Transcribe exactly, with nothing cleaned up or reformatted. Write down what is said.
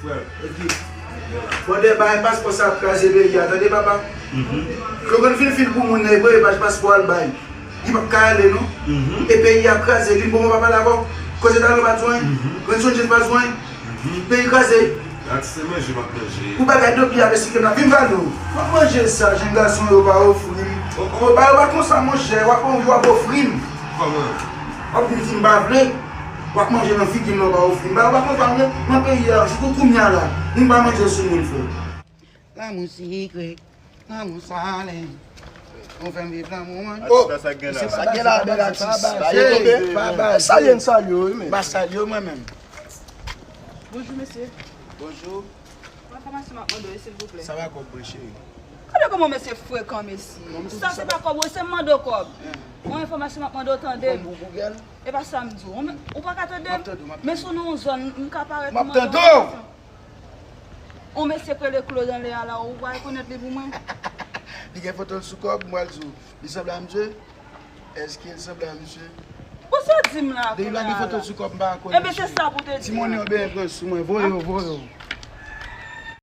Epi, bon, de bay paspò sa ap kraze peyi a, tande papa. Yo konn fin fil pou moun nan, e voye paj paspò al bay. Li p ap ka ale non. E peyi a kraze, vin bon, mwen pa pale avè w. Koze talon pa di anyen. Granson James pa di anyen. Peyi kraze. Gad se manje m ap manje. Pou bagay dopi a resikle m la, vin pale w. W ap manje sa, jenn gason yo pa ofri m. Yo pa, yo pa konsa, monchè, w ap anvi, w ap ofri m. Kòman? W ap vin di m pa vle. W ap manje nan figi m, w ap ofri m. Ba, w pa konprann, non? Nan peyi a, sitou kounye a la, moun pa manje sou moun, frè. Lanmou sikre, lanmou sale. Nou fè m viv lanmou an. Oh, sa gen la, bèl atis. Sa ye tonbe. Sa ye n salye w, wi, men. M pa salye w, mwen menm. Bonjou, mesye. Bonjou. Yon enfòmasyon m ap mande w, silvouplè. Sa va kòb mwen, cheri. Gade kòman mesye frekan, mesye. Sa se pa kòb, se m mande w kòb. Yon enfòmasyon m ap mande w, tande m. E pa sa m di w. Ou pa ka tande m? Men si w nan yon zòn, m ka parèt mande w enfòmasyon. Yon mesye k rele Claude anlè a la, ou pa rekonèt li pou mwen? Li gen foto l sou kòb, m pral di w. Li sanble a misye? Èske l sanble a misye? Bon, sa w di m la, kounye a la. Depi l pa gen foto l sou kòb, m pa rekonèt. Ebyen, se sa pou te di. Ti monnen yo byen pran sou mwen, voye yo, voye yo.